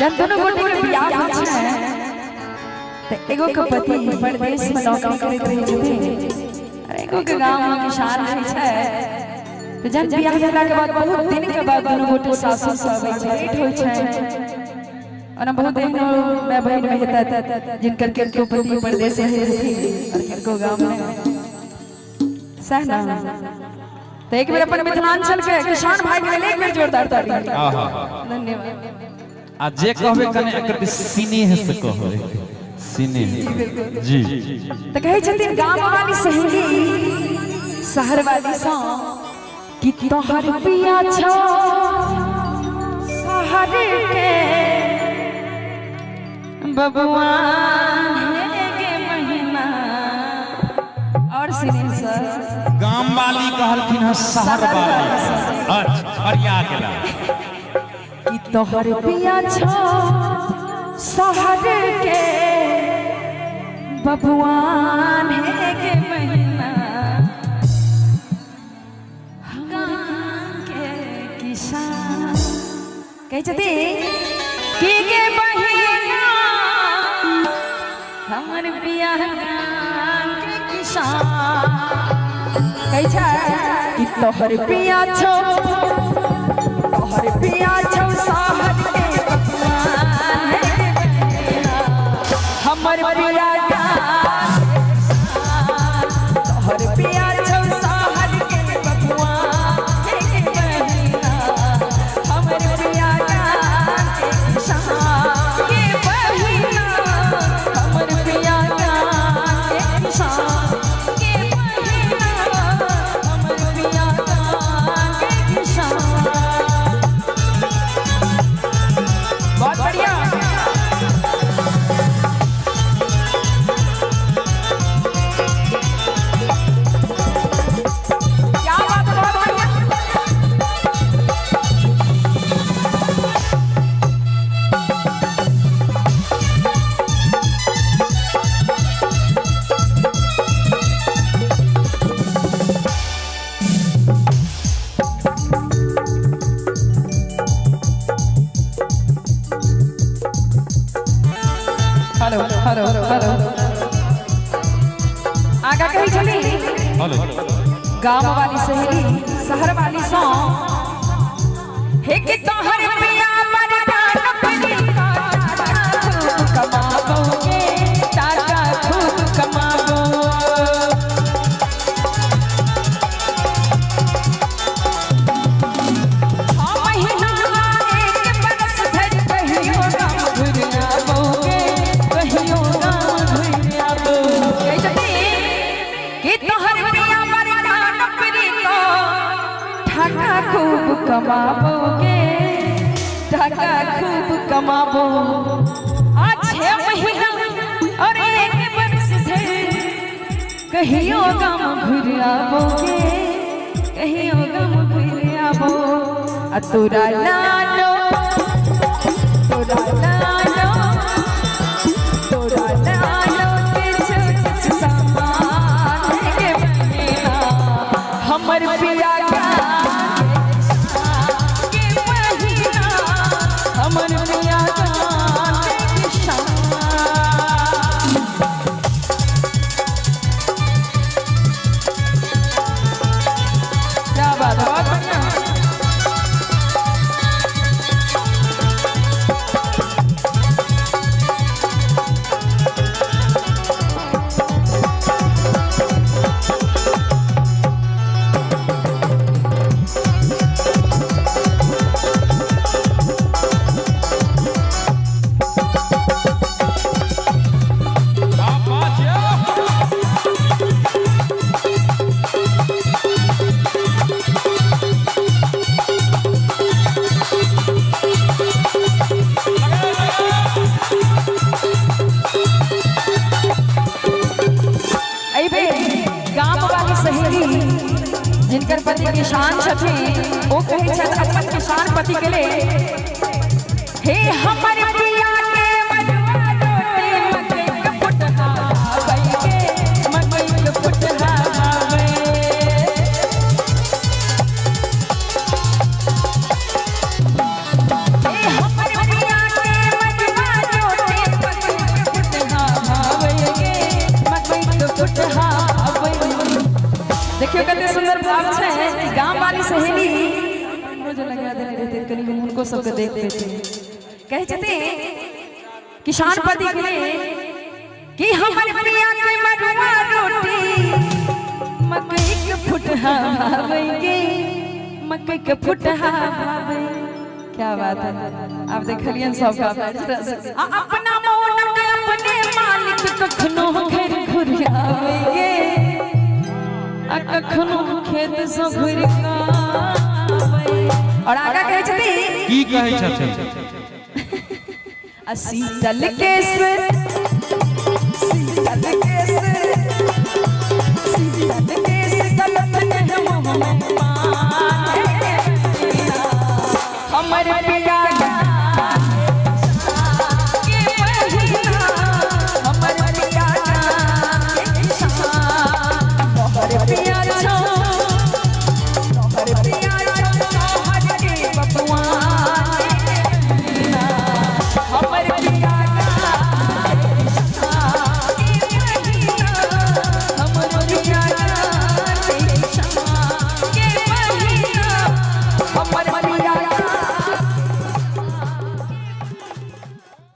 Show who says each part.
Speaker 1: जब दोनों गोटे के बियाह होइ छै तऽ एगो के पति परदेश में नौकरी करैत रहै छथिन और एगो के गाँव में किसान रहै छै। तऽ जब बियाह भेला के बाद बहुत दिन के बाद दोनों गोटे सासुर से अबै छै, भेंट होइ छै। ओना बहुत एहनो माय बहिन में हेतै जिनकर किनको पति परदेश रहै छथिन और किनको गाँव में, सह ना? तो एक बेर अपन मिथिलांचल के किसान भाई के लेल एक बेर जोरदार ताली।
Speaker 2: आहा।
Speaker 1: धन्यवाद।
Speaker 2: आ जे कहबै कने एकर सिनेह से कहबै, सिनेह जी।
Speaker 1: तो कहै छथिन गाम वाली सहेली शहर वाली सँ कि तोहर पिया छौ शहर के बबुआ हे गे महीना और सिनेह सर।
Speaker 2: गाम वाली कहलखिन हँ शहर वाली। अच्छा, अरिया गेला।
Speaker 1: कि तोहर पिया छौ शहर के बबुआन हे गे महीना, हमर के किसान। कहै छथिन कि गे बहिना, हमर पिया के किसान। कहै छै कि तोहर पिया छौ, तोहर पिया छौ शहर के बबुआन हे गे बहिना, हमर पिया तोहर पिया छौ शहर के बबुआन हे गे बहिना, हमर पिया के किसान के बहिना, हमर पिया के किसान के बहिना, हमर पिया के किसान। बहुत बढ़िया। क्या बात है, बहुत बढ़िया। Hello hello hello. आगा कही चली।
Speaker 2: हेलो।
Speaker 1: गांव वाली सहेली शहर वाली सौ हे कि तोहर पिया मरदा नौकरी का खूब कमाबोगे, टाका खूब कमाबो। 6 महीना एक बरस धरि कहियो गाम घुरि आबोगे, कहियो गाम घुरि आबो। कहै छथिन कि तोहर पिया मरदा नौकरी को टाका खूब कमाबोगे, टाका खूब कमाबो। आ 6 महीना और एक बरस धरि कहियो गाम घुरि आबोगे, कहियो गाम घुरि आबो। आ तोरा लालो, तोरा लालो, तोरा लालो किछु किछु सामान गे बहिना, हमर पिया के बहिना, हमर पिया के किसान। क्या बात है, बहुत बढ़िया।
Speaker 2: आ पाँच।
Speaker 1: एहि बेर गाम वाली सहेली जिनकर पति किसान छथिन, ओ कहै छथि अपन किसान पति के लेल, हे हमर पिया के मड़ुआ रोटी मकई के फुटहा आबै गे, मकई के फुटहा आबै। हे हमर पिया के हुनको सबके देख पेते। कहै छथिन किसान पति के लिए कि हमर पिया के मरुआ रोटी मकई के फुटहा भावेंगे, मकई के फुटहा भावे। क्या बात है, आप देखलियन सब का अपना मोन के अपने मालिक कखनो घर घुरियावेंगे, आ कखनो खेत से घुरि आवे। और आगा कहै छथिन
Speaker 2: की कहै छथिन?
Speaker 1: आ शीतल केस, शीतल केस, शीतल केस गलत नहीं मुँह में पान, हमर पिया के बहिना, हमर पिया के शान, तोहर पिया।